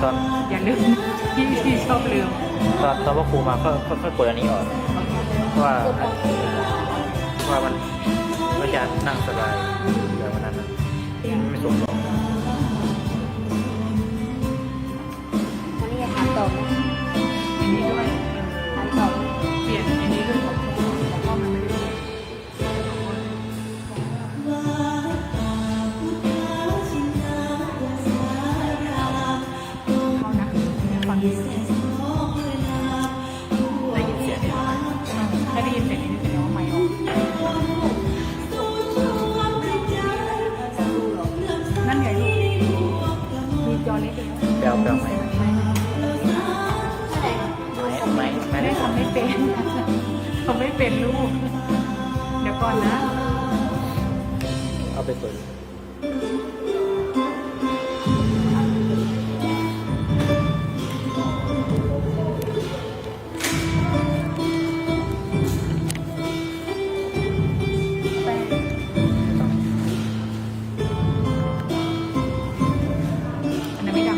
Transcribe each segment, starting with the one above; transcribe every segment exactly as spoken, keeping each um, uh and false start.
ตอน อย่าลืม พี่พี่ชอบลืม ตอนตอนว่าครูมาก็ก็ก็กดอันนี้ออก เพราะว่าเพราะว่ามันมันจะนั่งสบาย แต่วันนั้นน่ะไม่สมหวัง วันนี้จะถามตอบไหม อันนี้ด้วย ถามตอบ เปลี่ยนอันนี้ด้วย แต่ว่ามันไม่ได้เปลี่ยน เขานะ ฟัง ได้ยินเสียงไหม ถ้าได้ยินเสียงนี้แสดงว่าไมค์ออก นั่นไงลูก มีจอเล็กอยู่นะ แปลวแปลวไหม ไม่ ไม่ ไม่ได้ ไม่ทำไม่เป็น ทำไม่เป็นลูก เดี๋ยวก่อนนะ เอาไปเปิด อันนั้นไม่ดัง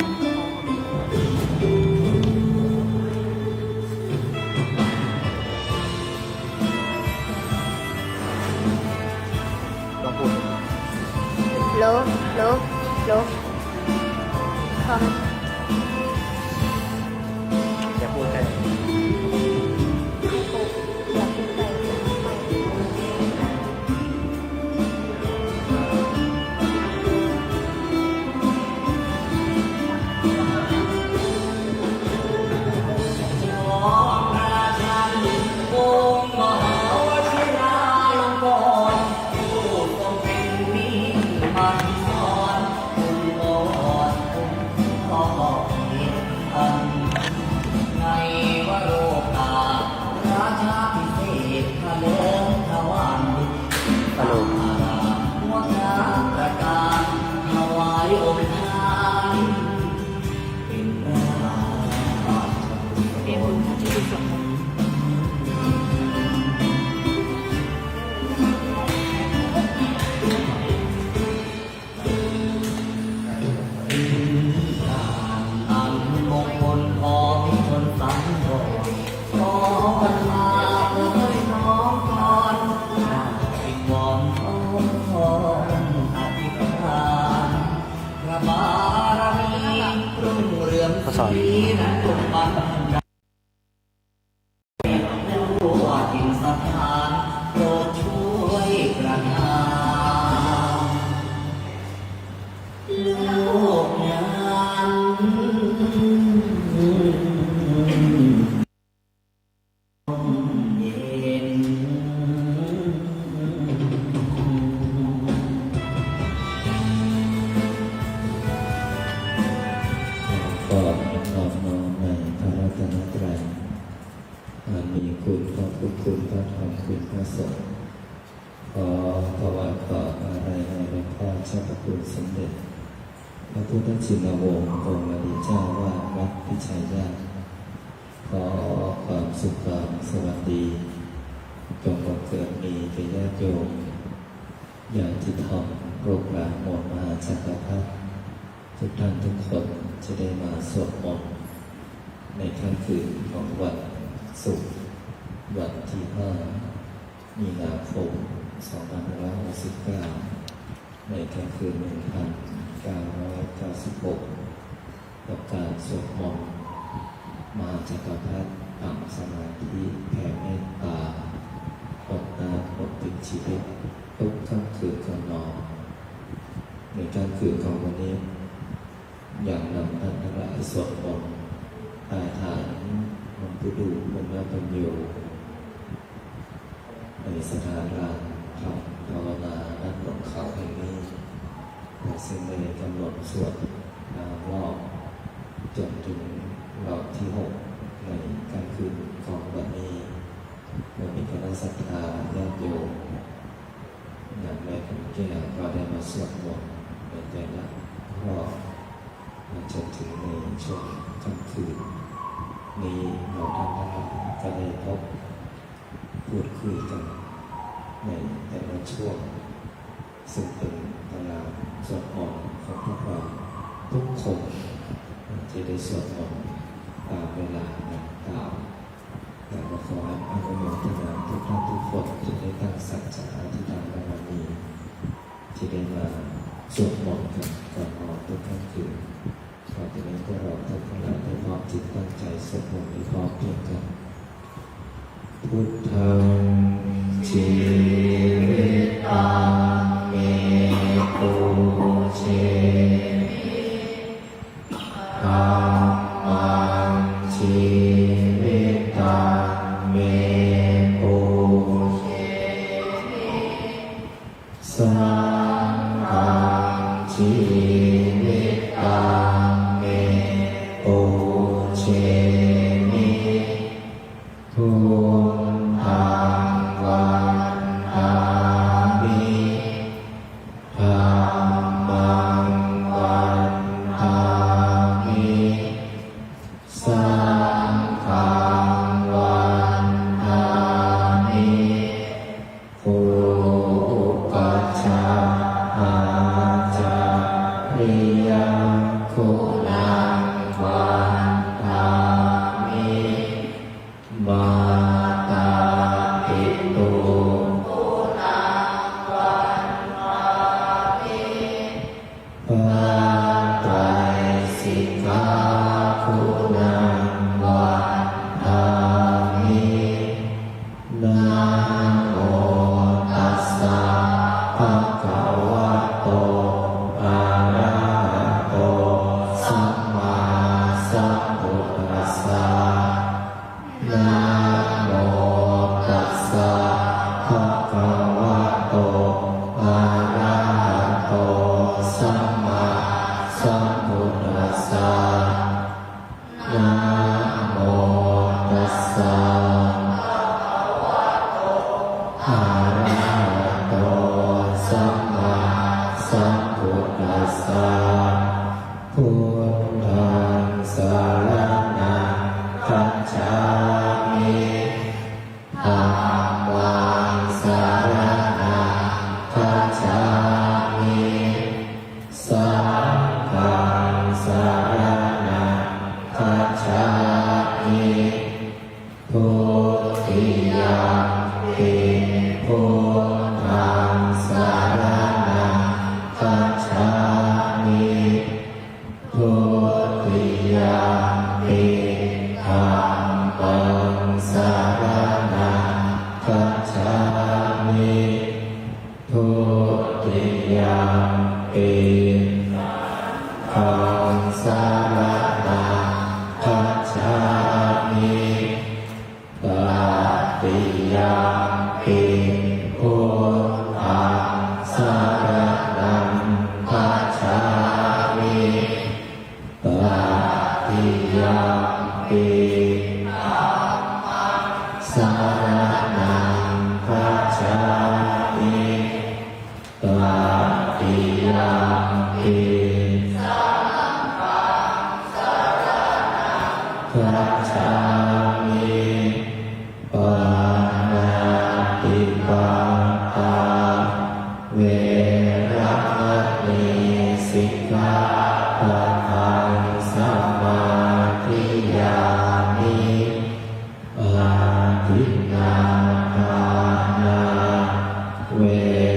ลองพูด โล โล โล คอม อย่าพูดใกล้ อย่าพูดใกล้ ฮัลโหล เตรียมดูนะ ที่ดูสด ข้อสอบ ขอน้อมน้อมในพระรัตนตรัย อันมีคุณพระพุทธ คุณพระธรรม คุณพระสงฆ์ ขอถวายความอาลัยในหลวงพ่อเจ้าพระคุณสมเด็จ พระพุทธชินวงศ์โกมลีเจ้าวาดวัดพิชัยญาติ ขอความสุขความสวัสดี จงบังเกิดมีแก่ญาติโยม ญาติธรรม ลูกหลานมวลมหาจักรพรรดิ ทุกท่านทุกคนจะได้มาสวดมนต์ในค่ำคืนของวันศุกร์ วันที่ห้า มีนาคม สองพันห้าร้อยหกสิบเก้า ในค่ำคืน หนึ่งพันเก้าร้อยเก้าสิบหก กับการสวดมนต์มหาจักรพรรดิ ปางสมาธิ แผ่เมตตา ปลดหนี้ปลดสินชีวิต ทุกค่ำคืนก่อนนอน ในค่ำคืนของวันนี้ ยังนำท่านทั้งหลายสวดมนต์ใต้ฐานหลวงปู่ดู่ ปุญญปัญโญ ในศรัทธารามทำภาวนาด้านบนเขาแห่งนี้ ซึ่งได้กำหนดสวดห้ารอบ จนถึงรอบที่หก ในค่ำคืนของวันนี้ เมื่อมีคณะศรัทธาญาติโยม อย่างแม่คำแก้วก็ได้มาสวดมนต์ในแต่ละรอบ มาจนถึงในช่วงค่ำคืนนี้ เราท่านทั้งหลายก็ได้พบพูดคุยกันในแต่ละช่วง ซึ่งเป็นเวลาสวดมนต์ของพวกเราทุกคน ที่ ได้สวดมนต์ตามเวลาดังกล่าว แต่ก็ขออนุโมทนาทุกท่านทุกคนที่ได้ตั้งสัจจะอธิษฐานบารมี ที่ได้มาสวดมนต์กันก่อนนอนทุกค่ำคืน ต่อจากนี้พวกเราท่านทั้งหลายได้พร้อมจิตตั้งใจสวดมนต์ให้พร้อมเพรียงกัน Buddhaṃ jīvitaṃ me pūjemi, dhammaṃ jīvitaṃ me pūjemi, saṅghaṃ jīvitaṃ me pūjemi, buddhaṃ vandāmi, dhammaṃ vandāmi, saṅghaṃ vandāmi, pūjapūjācariyaguṇaṃ vandāmi, mātāpituguṇaṃ vandāmi, พระไตรสิกขาคุณังวันทามิ Namo tassa bhagavato arahato sammāsambuddhassa. Namo tassa bhagavato arahato sammāsambuddhassa. Namo tassa bhagavato arahato sammāsambuddhassa. Buddhaṃ saraṇaṃ gacchāmi. Dhammaṃ saraṇaṃ gacchāmi. Saṅghaṃ saraṇaṃ gacchāmi. Dutiyampi buddhaṃ saraṇaṃ gacchāmi. Dutiyampi dhammaṃ saraṇaṃ gacchāmi. Dutiyampi saṅghaṃ saraṇaṃ gacchāmi. Tatiyampi buddhaṃ saraṇaṃ gacchāmi. Tatiyampi dhammaṃ saraṇaṃ gacchāmi. Tatiyampi saṅghaṃ saraṇaṃ gacchāmi. Pāṇātipātā veramaṇī sikkhāpadaṃ samādiyāmi. Adinnādānā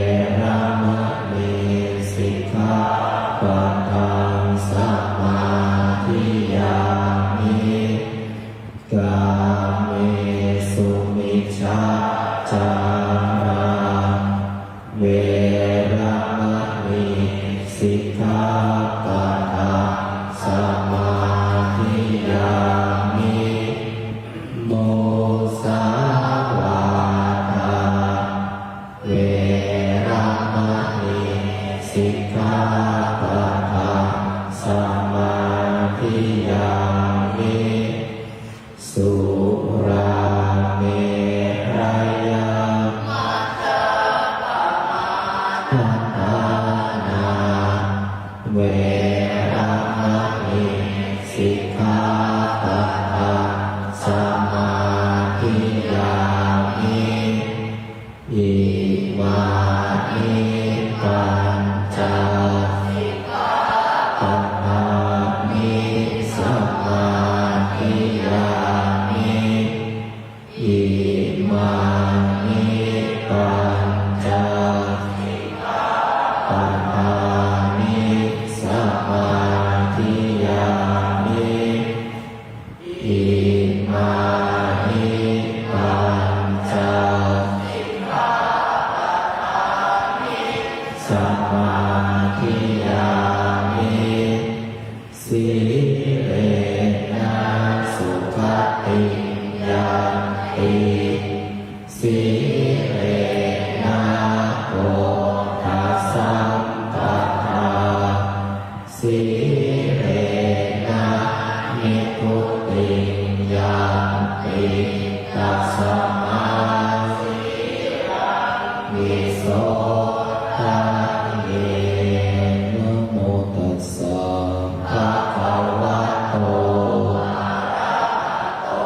veramaṇī sikkhāpadaṃ samādiyāmi. Kāmesu micchācārā veramaṇī sikkhāpadaṃ samādiyāmi. Musāvādā veramaṇī sikkhāpadaṃ samādiyāmi. Surāmerayamajjapamādaṭṭhānā veramaṇī sikkhāpadaṃ samādiyāmi. Imāni pañca samādiyāmi. Sīlena sugatiṃ yanti, sīlena bhogasampadā, sīlena nibbutiṃ yanti, tasmā sīlaṃ visodhaye. Namo tassa bhagavato arahato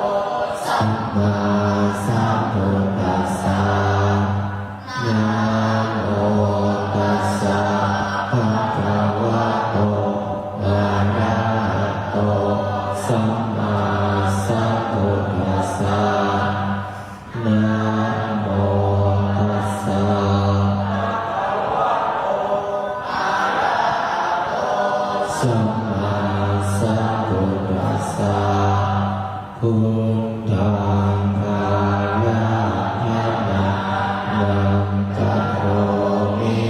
sammāsambuddhassa. Namo tassa bhagavato arahato sammāsambuddhassa. Namo tassa sammāsambuddhassa. Buddhaṃ ārādhanaṃ karomi.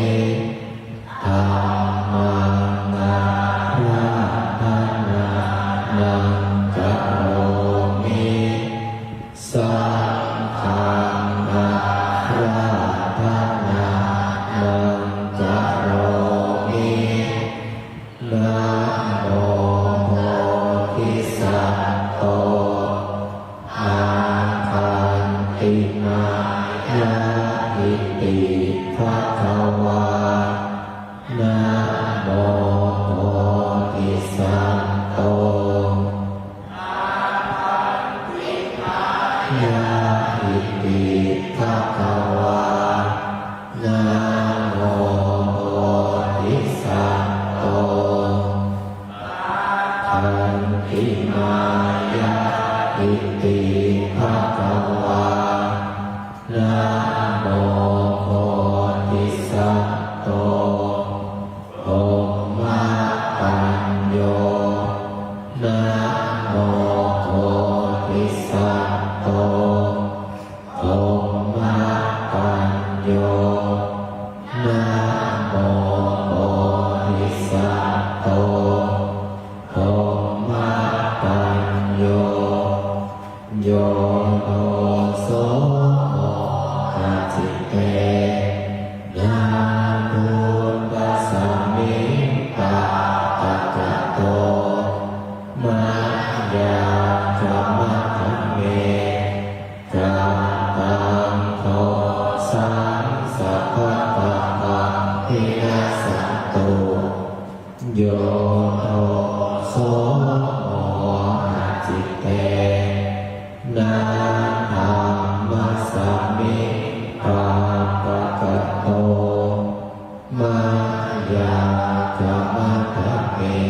Dhammaṃ ārādhanaṃ karomi. Saṅghaṃ ārādhanaṃ karomi. Namo bodhisatto āgantimāya iti bhagavā. Namo bodhisatto āgantimāya iti bhagavā. Namo bodhisatto āgantimāya iti bhagavā. Namo bodhisatto brahmapañño. Namo bodhisatto brahmapañño. Namo bodhisatto brahmapañño. Yo doso mohacitena buddhasmiṃ pāpakato mayā khamatha me. Kataṃ dosaṃ sabbapāpaṃ vinassantu. Yo doso mohacitena dhammasmiṃ pāpakato mayā khamatha me.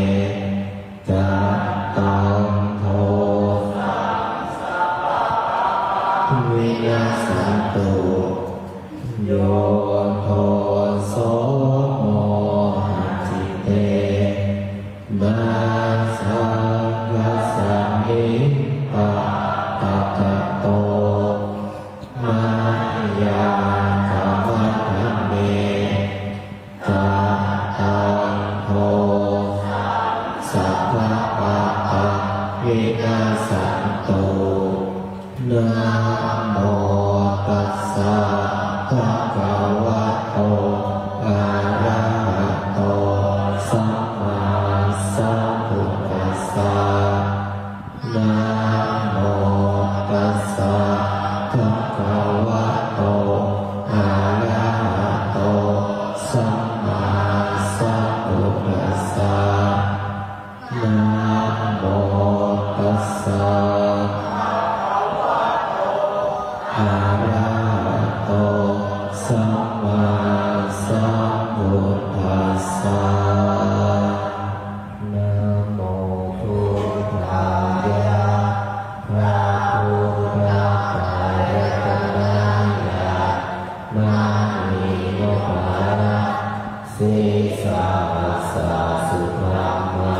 Kataṃ dosaṃ sabbapāpaṃ vinassantu. Yo doso mohacitena saṅghasmiṃ pāpakato mayā khamatha me. Kataṃ dosaṃ sabbapāpaṃ vinassantu. Namo tassa bhagavato arahato sammāsambuddhassa. Namo tassa bhagavato arahato sammāsambuddhassa. Namo tassa bhagavato arahato sammāsambuddhassa. Namo buddhāya. พระพุทธเจ้ารัตนญาณ มณีนพรัตน์ sīsahassa sudhammā,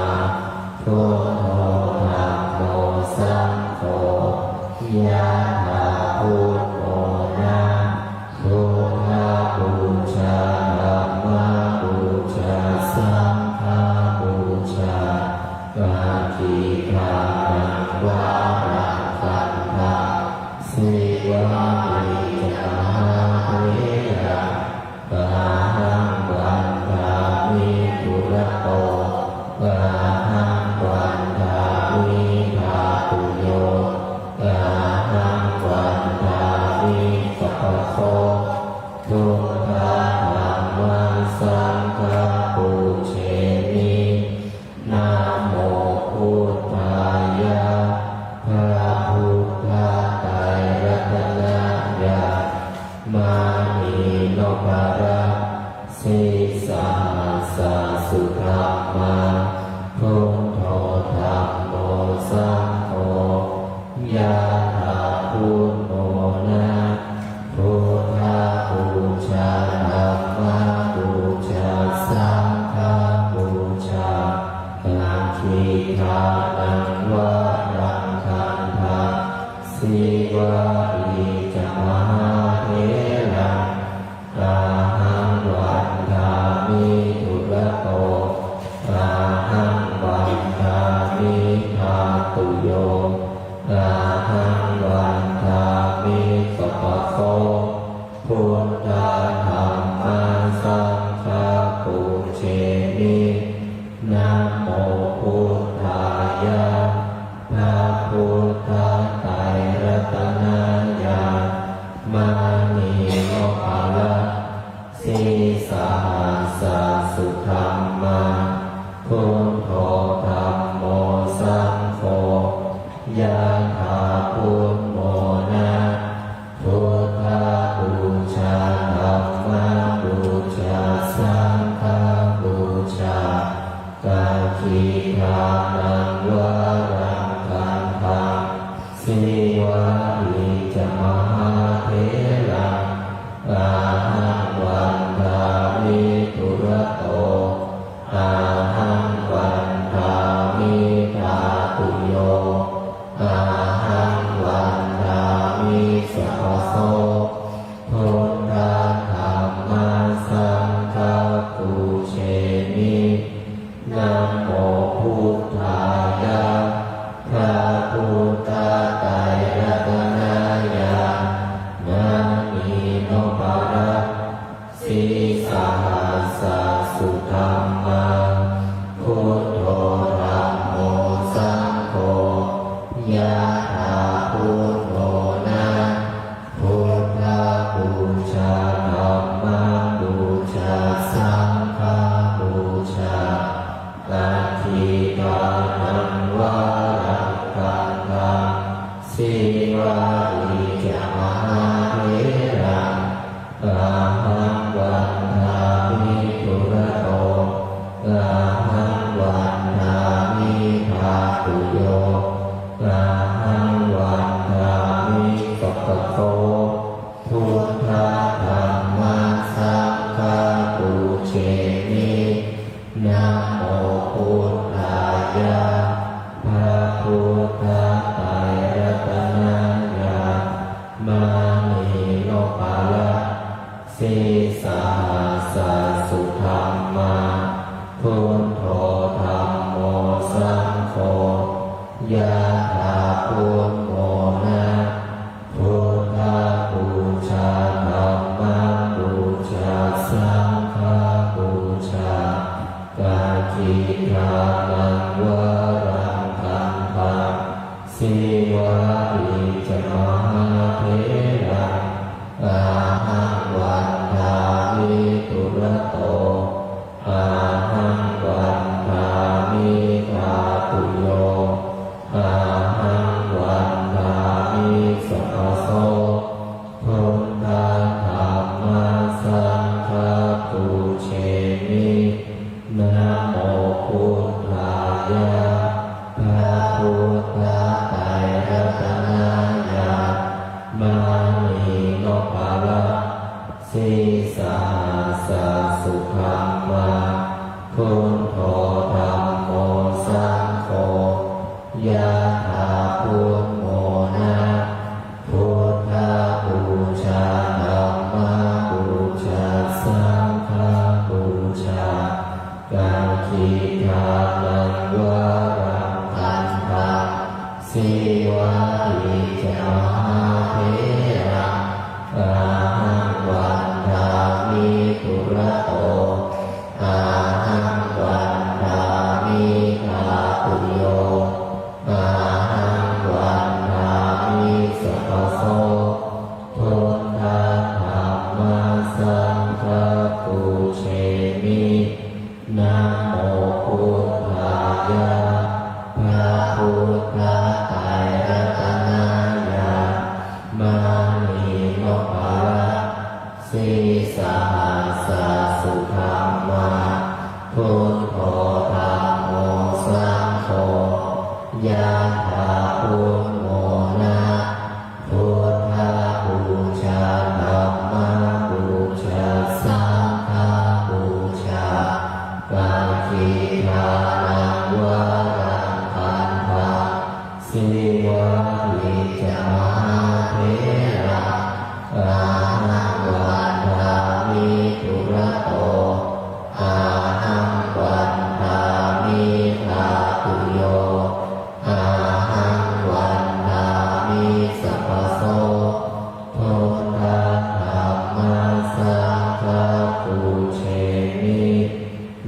buddho dhammo saṅgho, yathā buddho na, buddhapūjā dhammā, Sahassā sudhammā, buddho dhammo saṅgho, yathā buddho na, buddhapūjā dhammapūjā saṅghapūjā, dakkhiṇānaṃ varaṃ gandhaṃ, sīvalī ca mahātheraṃ, ahaṃ vandāmi dūrato, ahaṃ vandāmi dhātuyo, ahaṃ vandāmi sabbaso, buddha dhamma saṅgha pūjemi, namo buddhāya, พระพุทธไตรรัตนญาณ มณีนพรัตน์ sīsahassā sudhammā, buddho dhammo saṅgho, yathā buddho na, buddhapūjā dhammapūjā saṅghapūjā, dakkhiṇānaṃ varaṃ gandhaṃ, sīvalī ca mahātheraṃ, ahaṃ vandāmi dūrato, ahaṃ vandāmi dhātuyo, ahaṃ vandāmi sabbaso, buddha dhamma saṅgha pūjemi, namo buddhāya, พระพุทธไตรรัตนญาณ มณีนพรัตน์ sīsahassā sudhammā, buddho dhammo saṅgho, yathā buddho na, buddhapūjā dhammapūjā saṅghapūjā, dakkhiṇānaṃ varaṃ gandhaṃ, sīvalī ca mahātheraṃ, ahaṃ vandāmi dūrato, ahaṃ vandāmi dhātuyo, ahaṃ vandāmi sabbaso, buddha dhamma saṅgha pūjemi, namo buddhāya, พระพุทธไตรรัตนญาณ มณีนพรัตน์ sīsahassā sudhammā, buddho dhammo saṅgho, yathā buddho na, buddhapūjā dhammapūjā saṅghapūjā, dakkhiṇānaṃ varaṃ gandhaṃ, sīvalī ca mahātheraṃ, ahaṃ vandāmi dūrato, ahaṃ vandāmi dhātuyo, ahaṃ vandāmi sabbaso, buddha dhamma saṅgha pūjemi, namo buddhāya, พระพุทธไตรรัตนญาณ มณีนพรัตน์ sīsahassā sudhammā, buddho dhammo saṅgho, yathā buddho na, buddhapūjā dhammapūjā saṅghapūjā, dakkhiṇānaṃ varaṃ gandhaṃ, sīvalī ca mahātheraṃ, ahaṃ vandāmi dūrato, ahaṃ vandāmi dhātuyo, ahaṃ vandāmi sabbaso, buddha dhamma saṅgha pūjemi, namo buddhāya, พระพุทธไตรรัตนญาณ มณีนพรัตน์ sīsahassā sudhammā,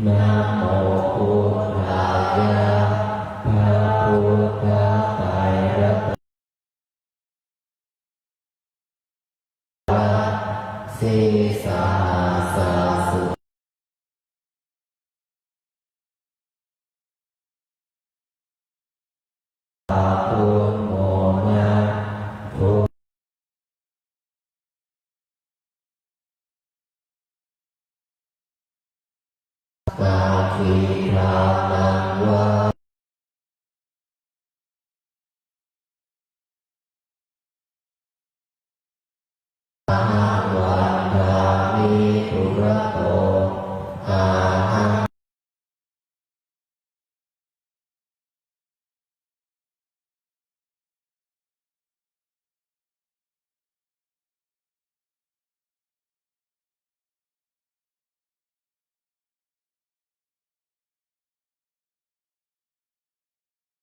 Namo buddhāya. พระพุทธไตรรัตน Sīsahassa su Buddho na bu Sakkhidānaṃ va ahaṃ vandāmi dūrato ahaṃ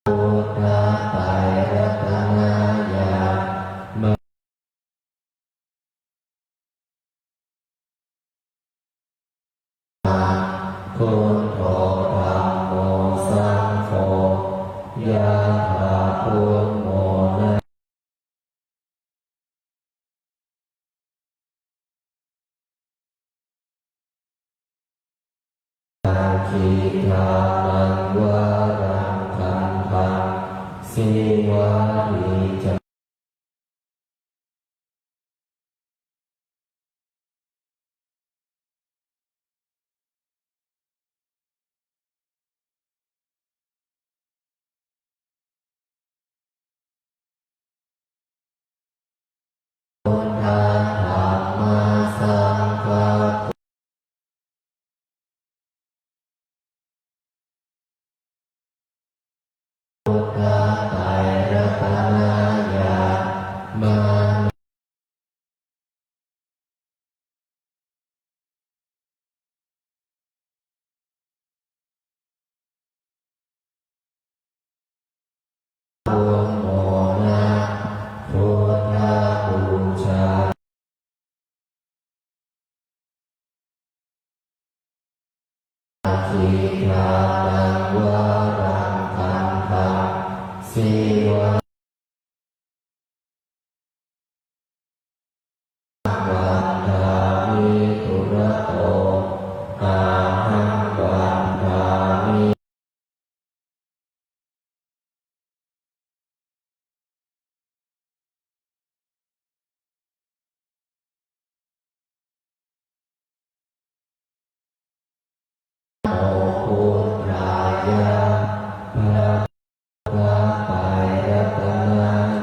Buddha ไตรรัตนญาณ Buddho dhammo saṅgho yathā buddho na Sakkhidānaṃ varaṃ gandhaṃ sīvalī ca Buddha dhamma saṅgha Buddha ไตรรัตนญาณ Buddho na buddha pūjā Sakkhidānaṃ varaṃ gandhaṃ sīva vandāmi dūrato ahaṃ vandāmi Namo buddhāya. พระ พระไตรรัตน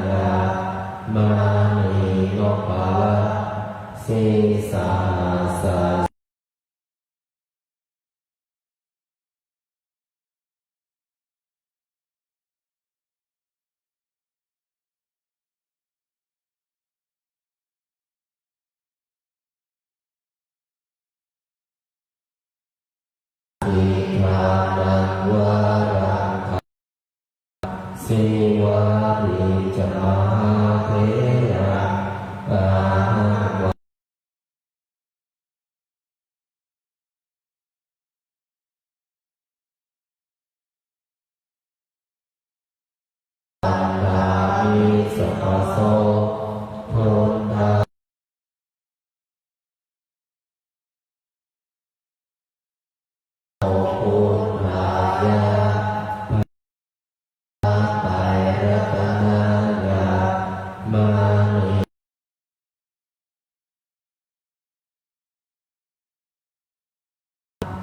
ญาณ มณีนพรัตน์ sīsahassa Sakkhidānaṃ varaṃ sīvalī ca mahātheraṃ ahaṃ vandāmi sabbaso. Buddha Namo buddhāya. พระไตรรัตนญาณ มณี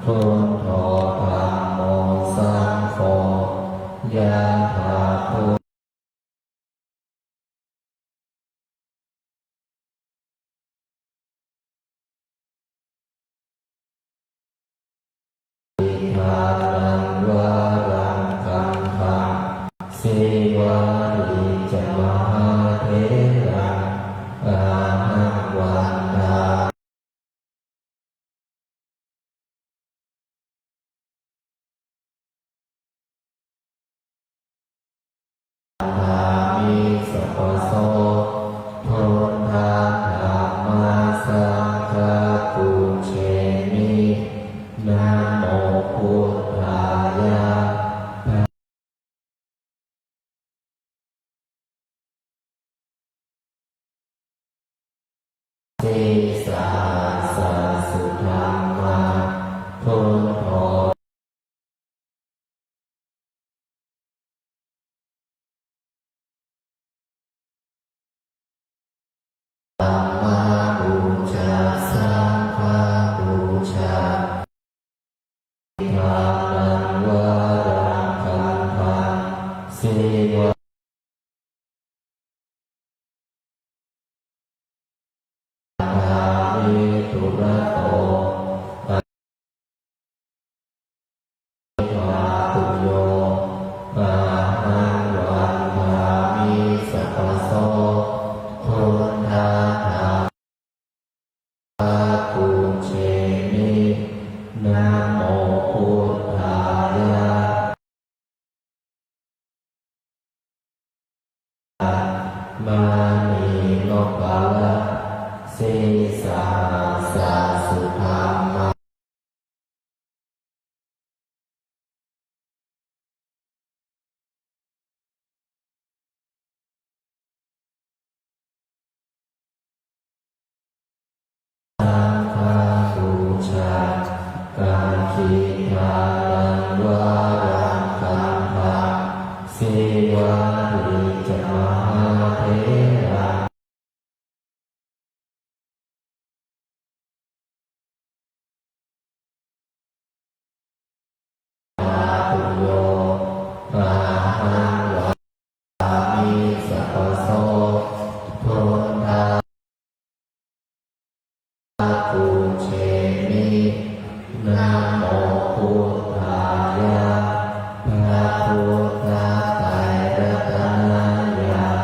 Buddho dhammo saṅgho yathā bu Sakkhidānaṃ varaṃ gandhaṃ sīvalī ca mahātheraṃ ahaṃ vandāmi sabbaso. Buddha dhamma saṅgha pūjemi. Namo Ānanvaraṃ gandhaṃ sīva dhāmi durato dhātuyo ahaṃ vandāmi sabbaso buddha dhamma pūjemi namo buddhāya. Māni nopala sīsahassa sudhamma saṅghapūjā kaṅkhidhānaṃ varaṃ gandhaṃ sīvādī ca mahātheraṃ dhātuyo ahaṃ vandāmi sabbaso buddha pūjemi namo buddhāya. พระพุทธไตรรัตนญาณ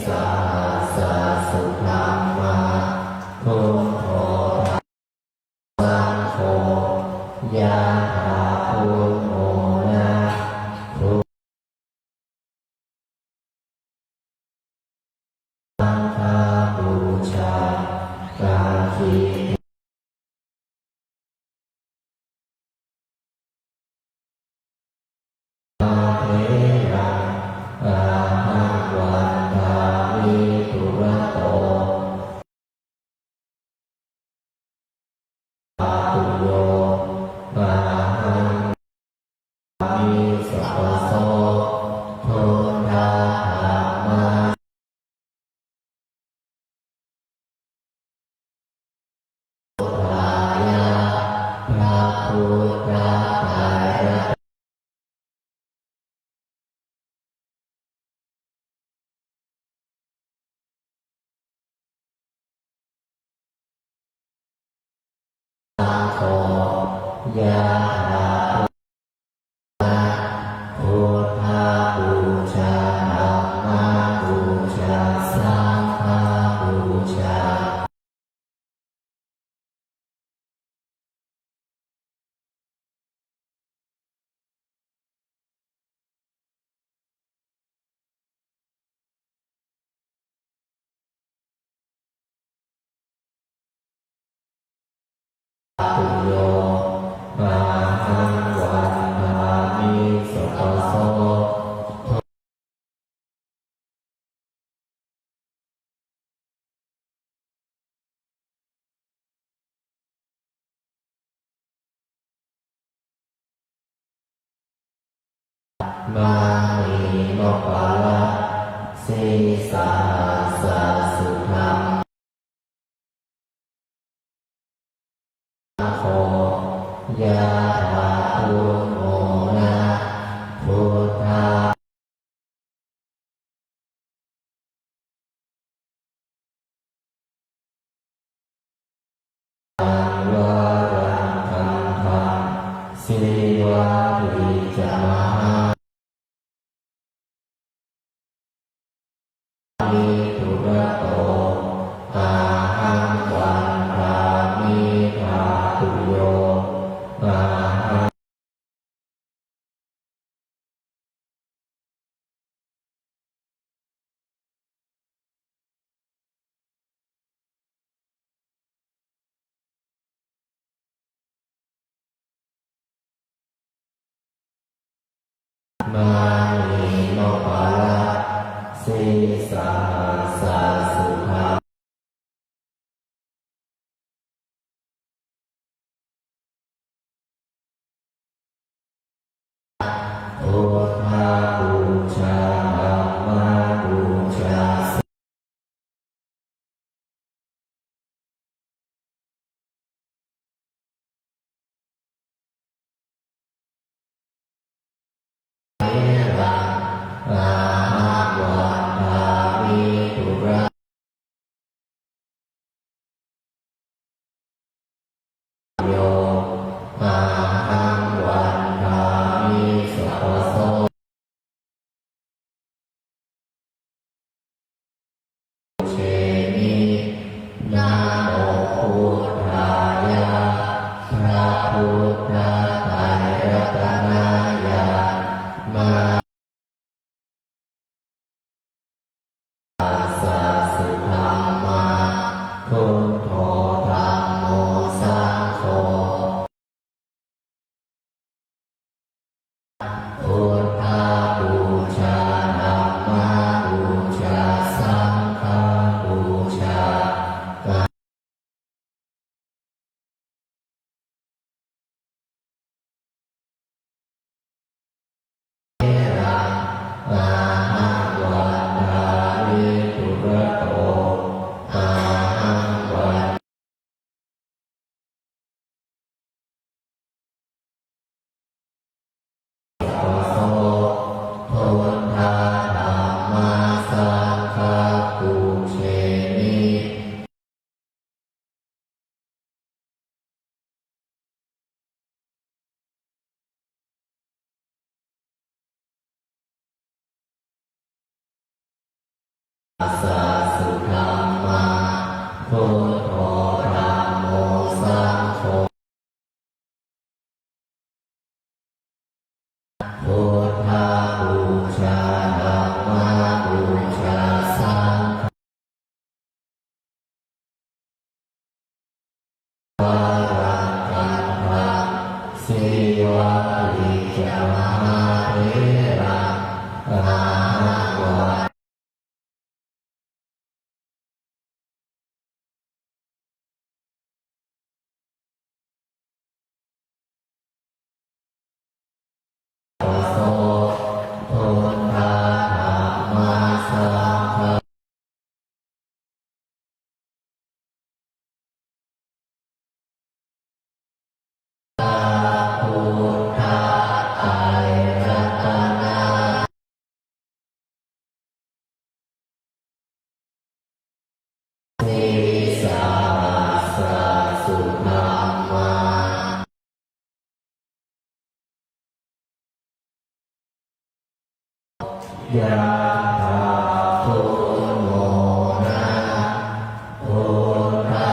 sahassa sudhamma buddho saṅgho yathā buddho na buddho saṅghapūjā kaṅkhidhā ahaṃ vandāmi durato dhātuyo ahaṃ vandāmi sabbaso buddha dhamma buddhāya. พระพุทธไตรรัตน saṅgho yathā buddhapūjā dhammapūjā saṅghapūjā dhātuyo ahaṃ vandāmi sabbaso māni nopala sīsahassa sudhamma saṅgho yathā buddho na buddha varaṃ gandhaṃ sīvādī ca mahā mi durato ahaṃ vandāmi dhātuyo ahaṃ māni nopala sīsahassa sudhamma buddhapūjā dhammapūjā โส Buddha Dhamma Saṅgha pūjemi. Assa sudhammā, Buddho Dhammo Saṅgho. Buddhapūjā, Dhammapūjā, Saṅgha varaṃ gandhaṃ, Sīvalī ca mahātheraṃ, ahaṃ va so, Buddha Dhamma Saṅgha. Buddha Airatanā. Sīsāsasudhammā. Yathā Buddho na, Buddha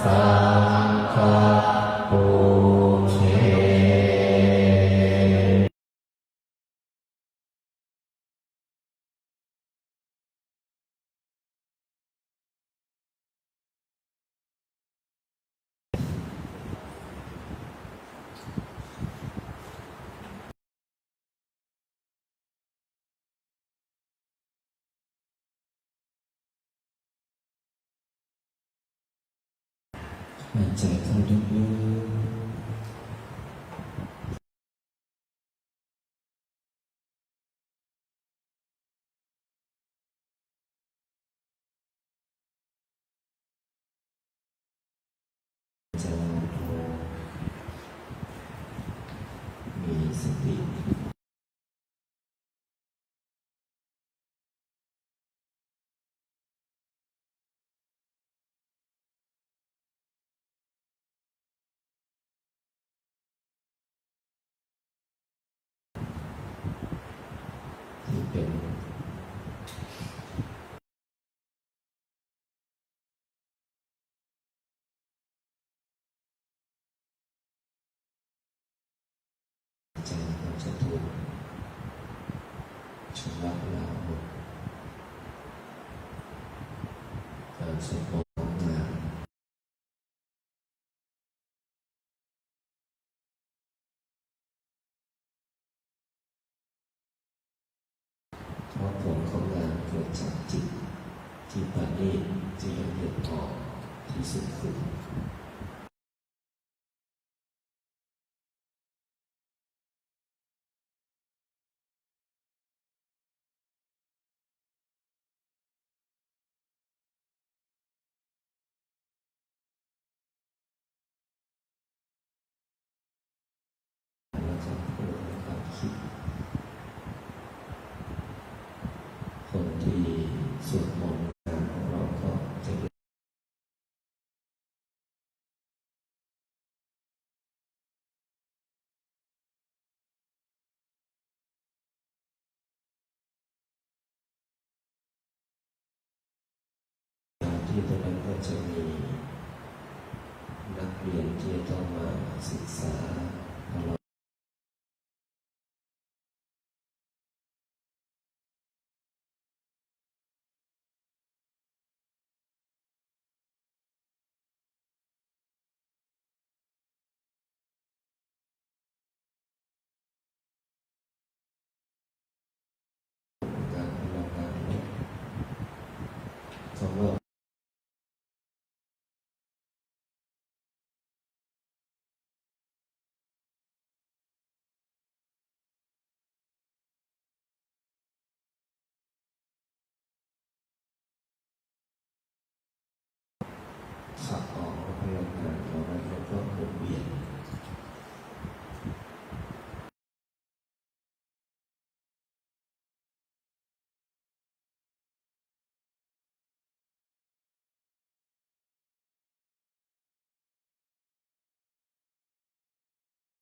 Saṅghaṃ pūjemi. หายใจเข้าลึกๆ ใจเรามีสติ ที่เป็น ใจเราจะถูกชำระล้างหมด การสมบูรณ์งาม เพราะผลของงานเกิดจากจิตที่ประณีตที่ละเอียดอ่อนที่สุดคือ คนที่สวดมนต์ งานของเราก็จะ ที่ตรงนั้นก็จะมีนักเรียนที่จะต้องมาศึกษา คำว่า ขับออกแล้วพยายามหายใจออกแล้วก็หมุนเวียน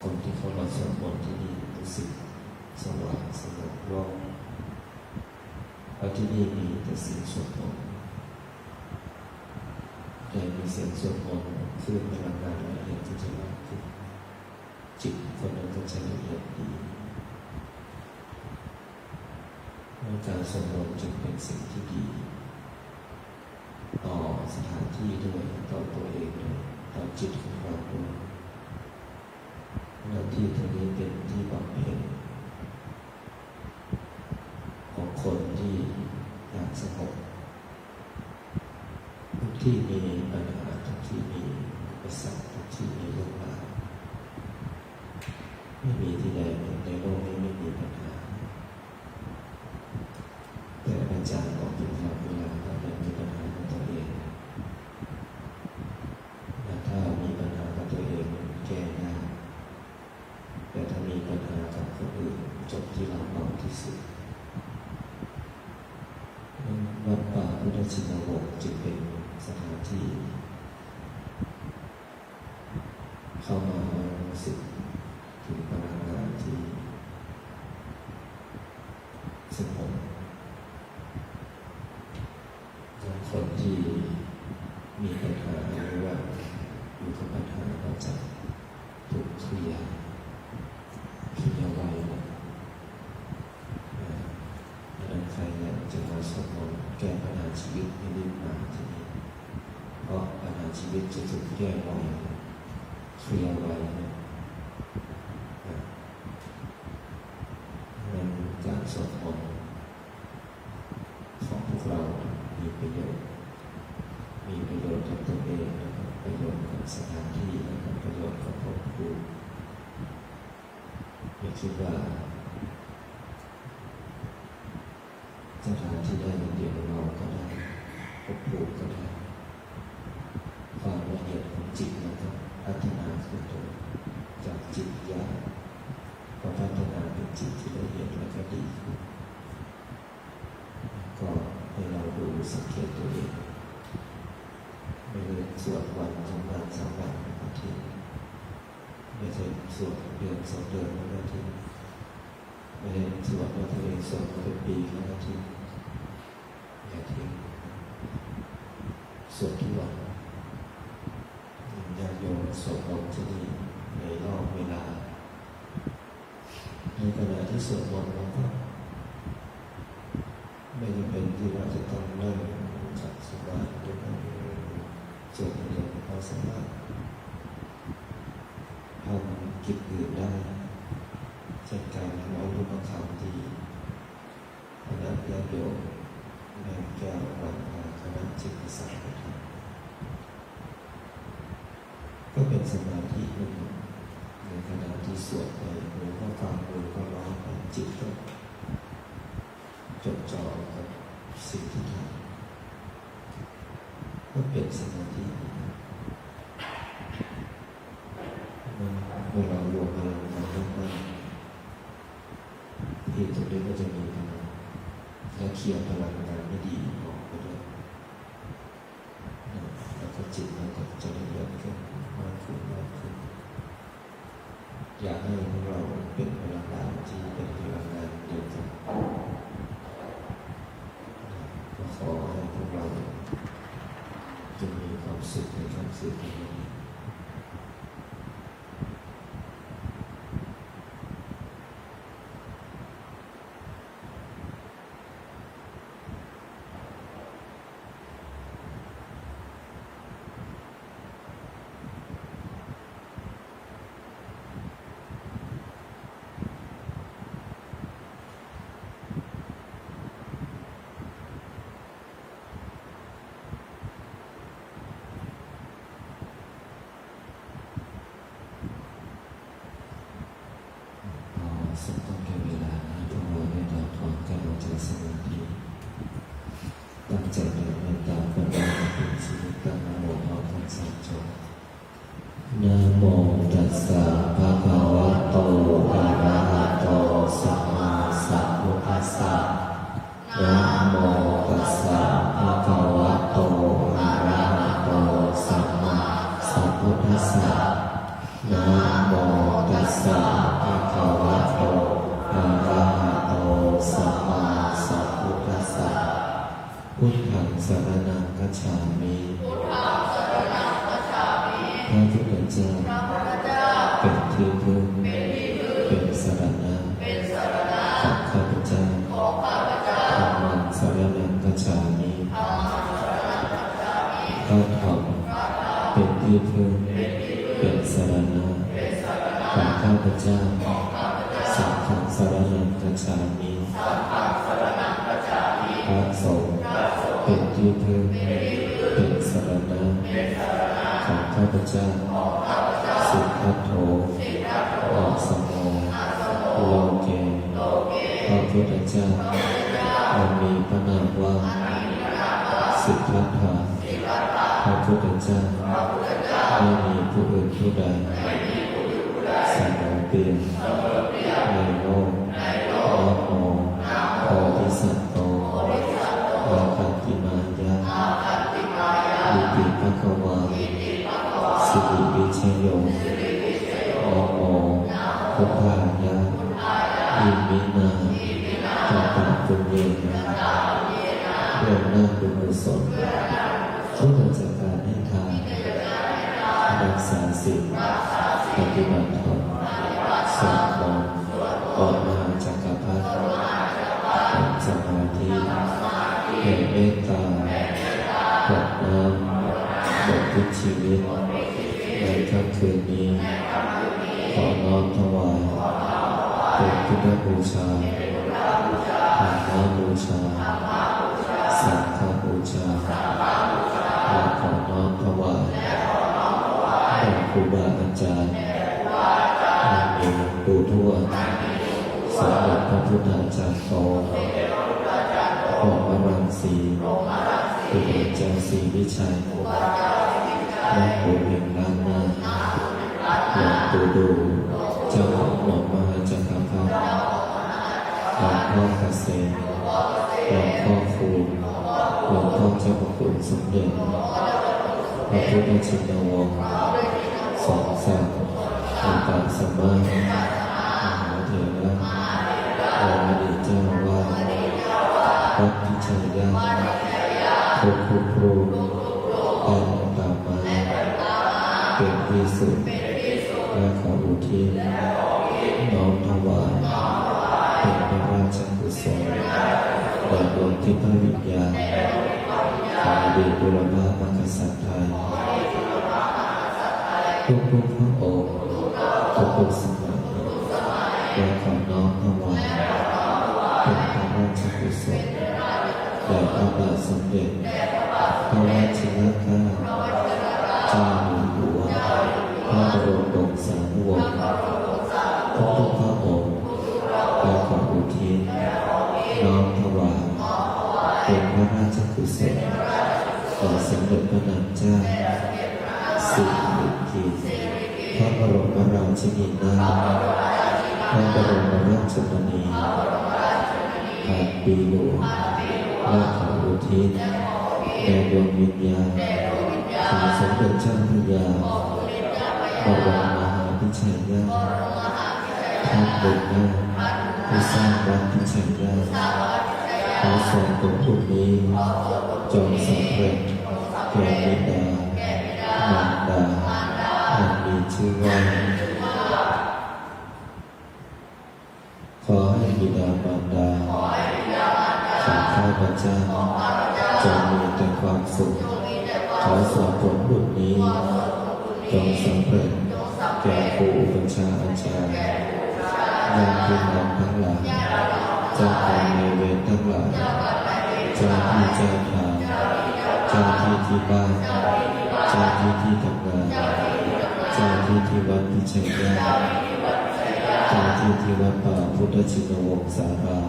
คนที่เข้ามาสวดมนต์ที่นี่รู้สึกสว่างสงบโล่ง เพราะที่นี่มีแต่เสียงสวดมนต์ แต่มีเสียงสวดมนต์ คลื่นพลังงานละเอียดก็จะมากขึ้น จิตคนนั้นก็จะละเอียดดี การสวดมนต์จึงเป็นสิ่งที่ดี ต่อสถานที่ด้วย ต่อตัวเองด้วย ต่อจิตของเราด้วย และที่ตรงนี้เป็นที่บำเพ็ญของคนที่อยากสงบ ทุกที่มีปัญหา ทุกที่มีอุปสรรค ทุกที่มีเรื่องราว ไม่มีที่ใดในโลกนี้ไม่มีปัญหา แต่อาจารย์บอกถึงเราเวลาเรามีปัญหากับตัวเอง และถ้ามีปัญหากับตัวเองมันแก้ยาก แต่ถ้ามีปัญหากับคนอื่นจบที่เราเบาที่สุด วัดป่าพุทธชินวงศ์จึงเป็นสถานที่ เข้ามาแล้วรู้สึกถึงพลังงานที่สงบ และคนที่มีปัญหาหรือว่าอยู่กับปัญหาก็จะถูกเคลียร์ เคลียร์ไวนะ อ่า ดังนั้นใครอยากจะมาสวดมนต์แก้ปัญหาชีวิตให้รีบมาที่นี่ เพราะปัญหาชีวิตจะถูกแก้ไว เคลียร์ไวนะ อ่า ดังนั้นการสวดมนต์ของพวกเรามีประโยชน์ มีประโยชน์กับตัวเอง แล้วก็ประโยชน์กับสถานที่ แล้วก็ประโยชน์กับภพภูมิ อย่าคิดว่าสถานที่ได้อย่างเดียวเราก็ได้ ภพภูมิก็ได้ ความละเอียดของจิตเราก็พัฒนาขึ้นด้วย จากจิตหยาบก็พัฒนาเป็นจิตที่ละเอียดแล้วก็ดีขึ้น ก็ให้เราดูสังเกตตัวเอง ไม่ได้สวดวันสองวันสามวันอาทิตย์ ไม่ใช่สวดเดือนสองเดือนแล้วก็ทิ้ง ไม่ได้สวดแล้วตัวเองสวดมาเป็นปีแล้วก็ทิ้ง อย่าทิ้ง สวดทุกวัน ญาติโยมสวดมนต์ที่นี่ในรอบเวลา ในขณะที่สวดมนต์เราก็ไม่จำเป็นที่ว่าจะต้องนั่งขัดสมาธิหรือนั่งสวดอย่างเดียว เราสามารถทำกิจอื่นได้ เช่นการร้องธรรมขันธ์ที่ คณะญาติโยมในแก้ววัดอาคณะจิตประสาทธรรม ก็เป็นสมาธิหนึ่ง ในขณะที่สวดไป หรือว่าฟัง หรือว่าร้องไป จิตก็จดจ่อกับสิ่งที่ทำ ก็เป็นสมาธิ เมื่อเรารวมพลังงานมากๆ ที่ตรงนี้ก็จะมีพลัง และเคลียร์พลังงานไม่ดีออกไปด้วย แล้วก็จิตเราก็จะละเอียดขึ้นมากขึ้นมากขึ้น อยากให้พวกเราเป็นพลังงานที่เป็นพลังงานเดียวกัน ก็ขอให้พวกเราจงมีความสุขในค่ำคืนนี้ Namo tassa bhagavato arahato sammāsambuddhassa. Buddhaṃ saraṇaṃ gacchāmi. พระพุทธเจ้าเป็นที่พึ่ง เป็นสรณะของข้าพเจ้า Dhammaṃ saraṇaṃ gacchāmi. พระธรรมเป็นที่พึ่ง เป็นสรณะของข้าพเจ้า Saṅghaṃ saraṇaṃ gacchāmi. พระสงฆ์เป็นที่พึ่ง เป็นสรณะของข้าพเจ้า Siddhattho āsamo loke. พระพุทธเจ้าอันมีพระนามว่า Siddhattha. พระพุทธเจ้าไม่มีผู้อื่นผู้ใดเสมอเปี่ยมในโลก Namo bodhisatto āgantimāya iti bhagavā. Sirivijayo. Namo buddhāya. Iminā katapuññena. ด้วยอำนาจบุญกุศลที่เราจัดการให้ทาน รักษาศีล ปฏิบัติธรรม สวดมนต์ บทมหาจักรพรรดิ ทำสมาธิ แผ่เมตตา กรวดน้ำอุทิศชีวิต ในค่ำคืนนี้ ขอน้อมถวาย เป็นพุทธบูชา ธรรมบูชา สังฆบูชา และขอน้อมถวายแด่ครูบาอาจารย์ อันมีหลวงปู่ทวด สมเด็จพระพุทธาจารย์โต พรหมรังสี ครูบาอาจารย์ศรีวิชัย และปู่แห่งล้านนา หลวงปู่ดู่ เจ้าของหลวงมหาจักรพรรดิ หลวงพ่อเกษม หลวงพ่อคูณ หลวงพ่อเจ้าพระคุณสมเด็จ พระพุทธชินวงศ์ สองสาม อุปาสมะ มหาเถระ และอดีตเจ้าอาวาสวัดพิชัยญาติ ทุกๆรูป ได้ตามมาเป็นที่สุด และขออุทิศน้อมถวาย เป็นพระราชกุศลแด่ดวงทิพยวิญญาณของอดีตบุรพมหากษัตริย์ไทย ทุกๆพระองค์ ทุกๆสมัย และขอน้อมถวาย เป็นพระราชกุศลแด่พระบาทสมเด็จ พระวชิรเกล้าเจ้าอยู่หัว พระบรมวงศานุวงศ์ ทุกๆพระองค์ และขออุทิศน้อมถวาย เป็นพระราชกุศลแด่สมเด็จพระนางเจ้า สิริกิติ์ พระบรมราชินีนาถ พระบรมราชชนนีพันปีหลวง และขออุทิศแด่ดวงวิญญาณของสมเด็จเจ้าพระยาบรมมหาพิชัยญาติ ท่านบุญนาถที่สร้างวัดพิชัยญาติ ขอส่วนบุญนี้จงสำเร็จแก่บิดามารดาอันมีชื่อว่า ขอให้บิดามารดาของข้าพเจ้าจงมีแต่ความสุข ขอส่วนบุญนี้จงสำเร็จแก่ครูอุปัชฌาย์อาจารย์ ญาติพี่น้องทั้งหลาย เจ้ากรรมนายเวรทั้งหลาย เจ้าที่เจ้าทาง เจ้าที่ที่บ้าน เจ้าที่ที่ทำงาน เจ้าที่ที่วัดพิชัยญาติ เจ้าที่ที่วัดป่าพุทธชินวงศาราม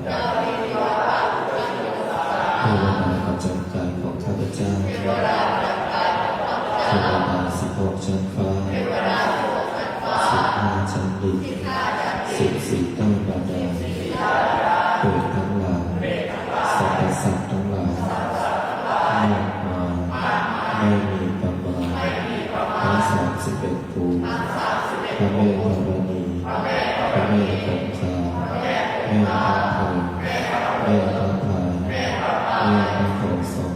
เทวดาประจำกายของข้าพเจ้า เทวดาสิบหกชั้นฟ้า สิบห้าชั้นดิน สิบสี่ใต้บาดาล เปรตทั้งหลาย สรรพสัตว์ทั้งหลาย มากมาย ไม่มีประมาณ ทั้งส สามสิบเอ็ดภู พระแม่ธรณี พระแม่คงคา แม่พระเพิง แม่พระพาย แม่พระโพธิ์ศพ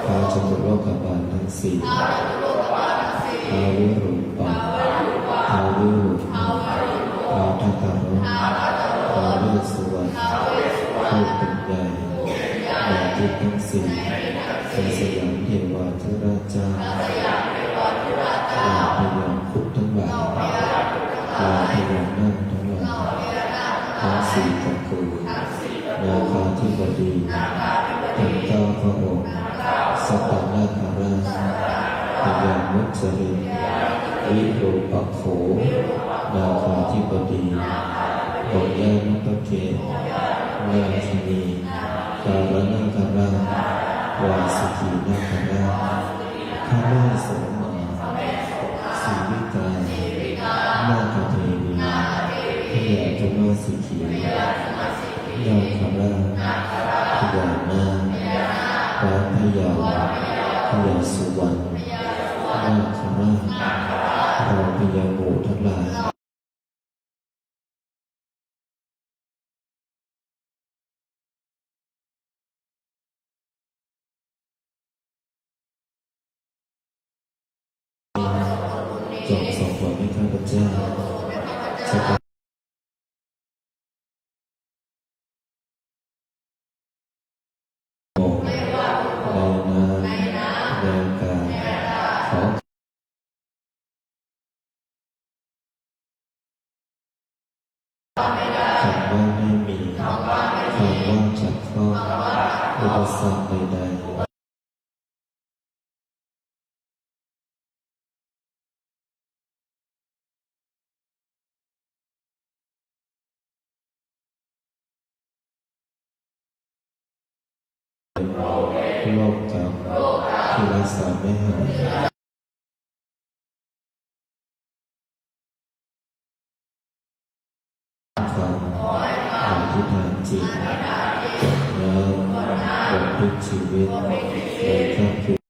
พระจตุโลกบาลทั้งสี่ ท้าววิรูปักษ์ ท้าววิรูปักษ์ ท้าวทักกะรุณ ท้าวเวสสุวรรณ ผู้เป็นใหญ่ ในทิศทั้งสี่ พระสยามเทวาธิราชเจ้า เหล่าพญาครุฑทั้งหลาย เหล่าพญานาคทั้งหลาย ทั้งสี่ตระกูล นาคาธิบดี ทั้งเก้าพระองค์ สัตตนาคราช พญามุจริน วิรูปักโข นาคาธิบดี องค์ย่านาคเกศ นาคินี กาลนาคราช วาสุกีนาคราช พระแม่โสมา ศรีวิกา นาคเทวี พญาทุมาสิขี นาคราช พญานาค พระพยา พญาสุวรรณ นาคราช เราพญาหมู่ทั้งหลาย จงส่งผลให้ข้าพเจ้า ชะตา ในนาม ในกาย ขอ คำว่าไม่มี คำว่าขัดข้อง อุปสรรคใดๆ โรคกรรมที่รักษาไม่หาย ฟัง อธิษฐานจิต กรวดน้ำ บทพลิกชีวิต ในค่ำคืน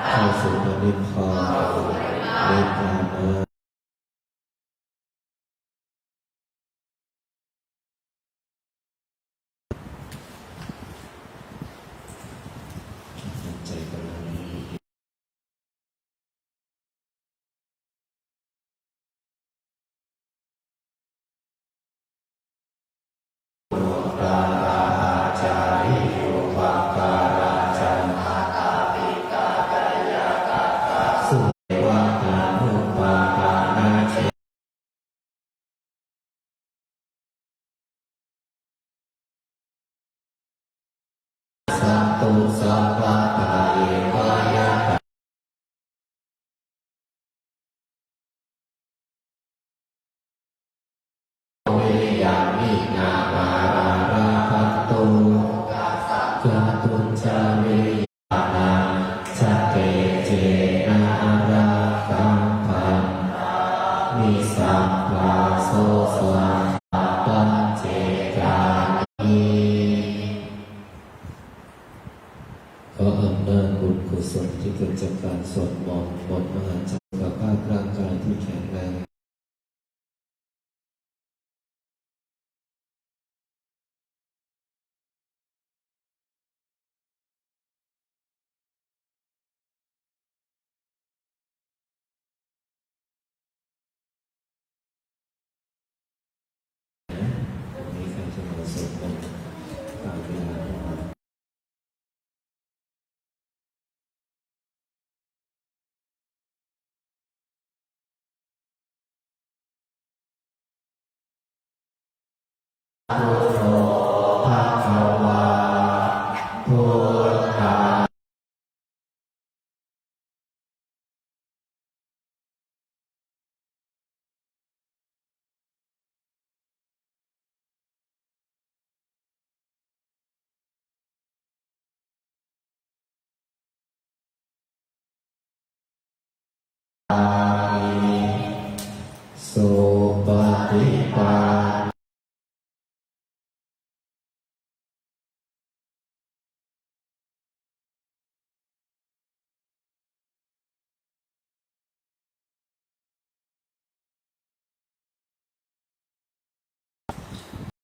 เข้าสู่พระนิพพาน นิพพานะ ตั้งใจกำลัง santu sabbadā eva yathā viriyaṃ hinā mārā labhantu nokāsaṃ kātuñca viriyaṃ ca tejena rakkhaṃ bandhāmi sabbaso sabbā paccekāni. ขออำนาจบุญกุศลที่เกิดจากการสวดมนต์ มนต์มหาจักร สุขภาพร่างกายที่แข็งแรง วันนี้ใครจะมาสวดมนต์ตามเวลา buddho bhagavā, buddhā Suppaṭipa